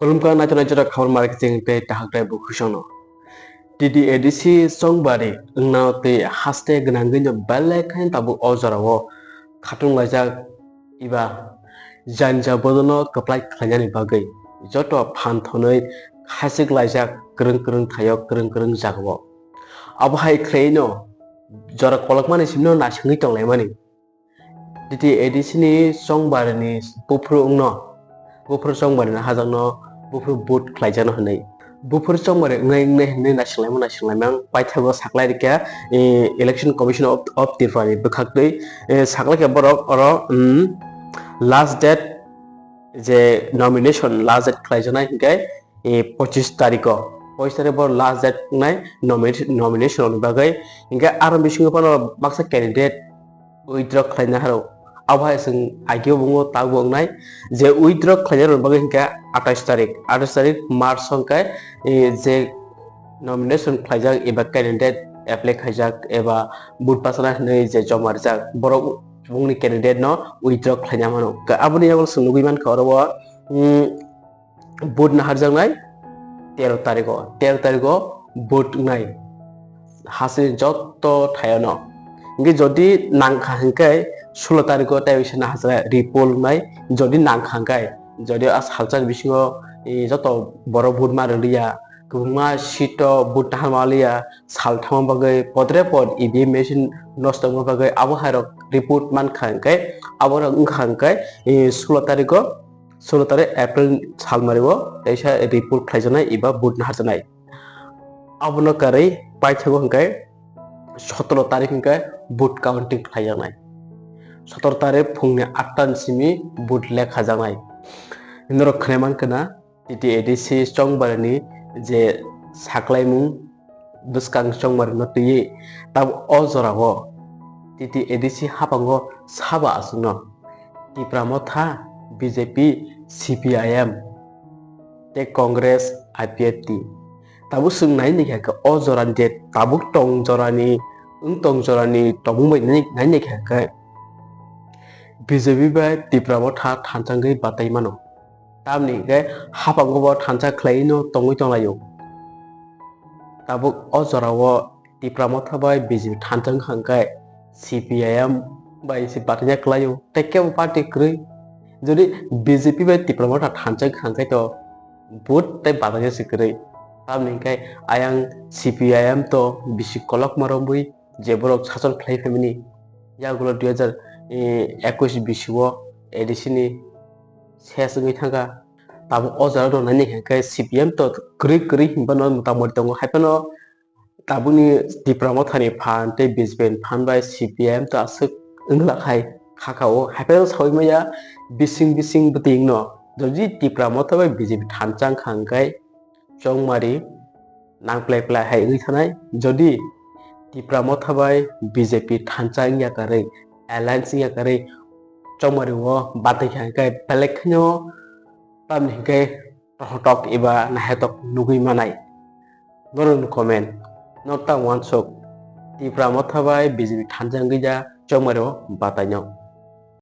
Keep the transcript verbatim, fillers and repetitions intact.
Khulumkha naithok naithok khobor marketing tei tahak tei bukhusongno. T T A D C chongbari wngna tei haste gwnangwi no belai khe tabuk o jorao khatung laijak eba janja bodono kwplai khlainani bagwi joto phan thonwi khachik laijak kwrwng kwrwng thaio kwrwng kwrwng jagao. Abo hai khlaino jora kolokmani simno naisingwi tonglaimani. T T A D C ni chongbari ni buphuru wngno, buphuru chongbari ni hajakno buphuru vote khlaijakno hwnwi. Buphuru chongbari wngnai wngnai hwnwi naisinglaima naisinglaima ang paithago saklai rikha, eh, Election Commission of, of Tripura ni bwkhaktwi, eh, saklai khe borok oro, mm, last date je nomination last date khlaijaknai hinkhe, eh, pochis tarikh o, pochis tarikh bo last date wngnai nomi-, nomination rokni bagwi. Hinkhe aro bisingo phano baksa candidate withdraw khlaina harok. Abo hai chwng ageo bungo tabuk wngnai je withdraw khlaina rokni bagwi hinkhe atais tarikh, atais tarikh March o hinkhe, eh, je nomination khlaijak eba candidate apply khaijak eba vote bachana hinwi je joma rijak borok bungni candidate no withdraw khlaina mano. Aboni yago chwng nugwi mankha oro o, mm, vote naharjaknai tero tarikh o, tero tarikh o vote wngnai hasteni joto thaio no. Hinkhe jodi nangkha hinkhe sulo tarikh o tei bisa naharjaknai repoll wngnai, jodi nangkha hinkhe, jodi a salsa ni bisingo, eh, joto borok vote ma rwliya, kwbangma seat o vote naharma liya, sal thangma bagwi podre pod E V M machine nosto wngma bagwi abo hairok report mankha hinkhe, aborok wngkha hinkhe, eh, sulo tarikh o, sulo tarikh April salmari o teisa report khlaijaknai eba vote naharjaknai. Abono karwi paithago hinkhe sotoro tarikh hinkhe vote counting khlaijaknai. Sotoro tarikh phungni atta ni simi vote lekhajaknai. Norok khwnai mankha na, T T A D C chongbarni je saklaimung bwskang chongbarno twiwi tabuk o jorao T T A D C haphango sabo aswkno Tipra Motha, B J P, C P I M tei Congress, I P F T. Tabuk chwng nai naikha khe o jorani je tabuk tong jorani, wng tong jorani tongmung bai nai, nai naikha khe B J P bai Tipra Motha thanchangwi batai mano. Tamni hwnkhe haphango bo thansa khlaino tongwi tonglaio. Tabuk o jorao Tipra Motha bai B J P thansa wngkha hwnkhe C P I M bai se bataina kwlaio, tei kebo party kwrwi. Jodi B J P bai Tipra Motha thansa wngkha hwnkhe to vote tei bataina se kwrwi. Tamni hwnkhe ayang C P I M to bisi kolokma romwi je borok sachal khlai phaimani, yagulo dui hajar ekwis bisio A D C ni ses wngwi thangkha. Tabuk o jora rok naini hwnkhe C P M to kwrwi kwrwi hinphano motamoti tongo, haiphano tabukni Tipra Mothani phan tei B J P ni phan bai C P M to aswk wngla khai khakha o, haiphano saui maya bising bising bwtwino. Jodi Tipra Motha bai B J P thansa wngkha hwnkhe chongmari nang plai plai hai wngwi thanai. Jodi Tipra Motha bai B J P thansa wngya karwi, alliance wngya karwi chongmari o batai kha hwnkhe belai kheno tamni hwnkhe rohotok eba nahetok nugwi manai. Norokni comment no ta uansuk Tipra Motha bai B J P thansa wngwi ja chongmari o batai no.